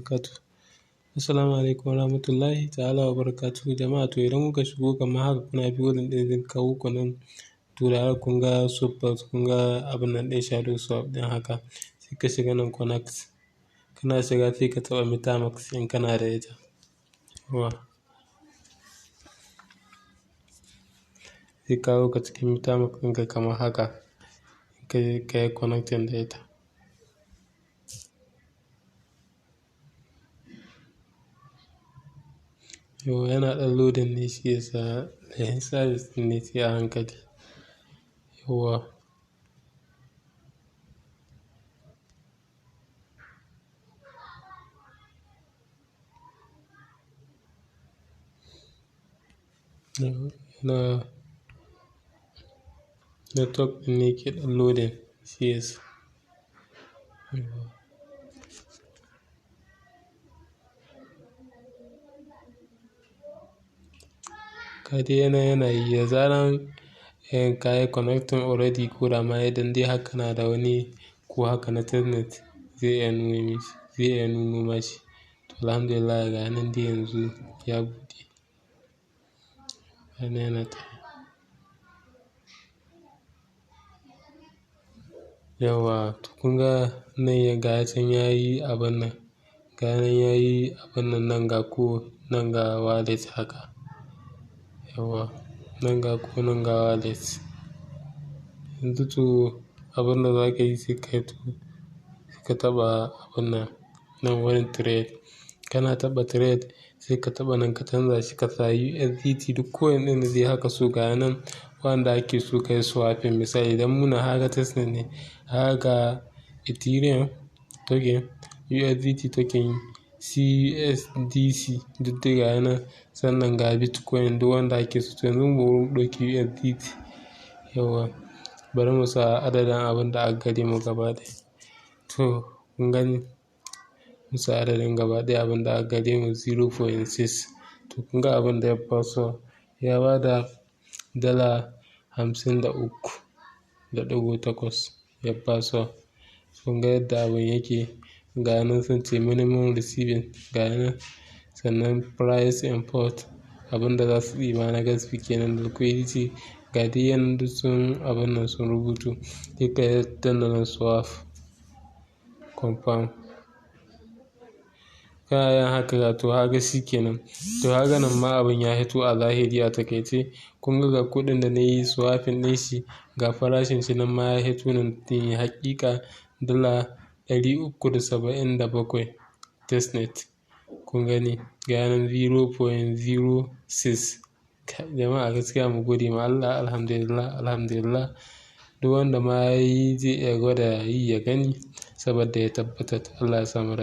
Wabarakatuh. Assalamu alaikum warahmatullahi ta'ala wabarakatuh. Jama'a, to idan kuka shigo kamar haka, kuna biyo link ɗin zai kawo ku nan. To da kun ga support, kun ga abun nan ɗin shadow swap ɗin haka, sai ka shiga nan connect. Kana shiga, sai ka taɓa MetaMask in kana da ita. Yawwa. Zai kawo ka cikin MetaMask ɗinka kamar haka. Ka yi connecting da ita. Yauwa, yana ɗan loading ne, shi yasa service ɗin ne sai a hankali. Yauwa. Yana network ɗin ne ke ɗan loading, shi yasa. Yauwa. Ka dai yana yi, da zaran ka yi connecting already, ko da ma idan dai haka na da wani ko haka na testnet, zai iya nuna mishi, zai iya nuno mashi. To, alhamdulillah, ga nan dai yanzu ya buɗe. Yana yana ta. Yauwa, to kun ga nan ya ga can yayi abun nan. Ga nan yayi abun nan, nan ga ko nan ga wallet haka. Yauwa, nan ga ko nan ga wallet. Yanzu to abun da za ka yi, sai ka to sai ka taɓa abun nan, nan wurin trade. Kana taɓa trade, sai ka taɓa nan ka canza shi ka sa USDT, duk coin ɗin da zai haka so ga nan wanda ake so ka yi swapping. Misali, idan muna haka testnet ne, haka Ethereum token, USDT token, CUSDC duk dai ga nan, sannan ga Bitcoin, duk wanda ake so. To yanzu mu ɗauki USDT. Yauwa, bari mu sa adadin abun da aka gare mu gaba ɗaya. To kun gani, mu sa adadin gaba ɗaya abun da aka gare mu 0.6. To kun ga abun da ya basu, ya ba da $53.8 ya basu. Kun ga yadda abun yake. Ga nan sun ce minimum receiving, ga nan sannan price import, abun da za su ɗiba na gas fee kenan, liquidity, ga dai yan duk sun abun nan sun rubuto. Sai ka danna nan swap, confirm. Kana yin haka, to haka shi kenan. To haka nan ma abun ya hito a zahiri a takaice. Kun ga kuɗin da na yi swapping ɗin shi, ga farashin shi nan ma ya hito nan ɗin, haƙiƙa $377 testnet. Kun gani, ga nan 0.06. Jama'a, gaskiya mu gode ma Allah, alhamdulillah, alhamdulillah. Duk wanda ma yayi zai iya gwada yi ya gani saboda ya tabbatar. Allah ya sa mu dace.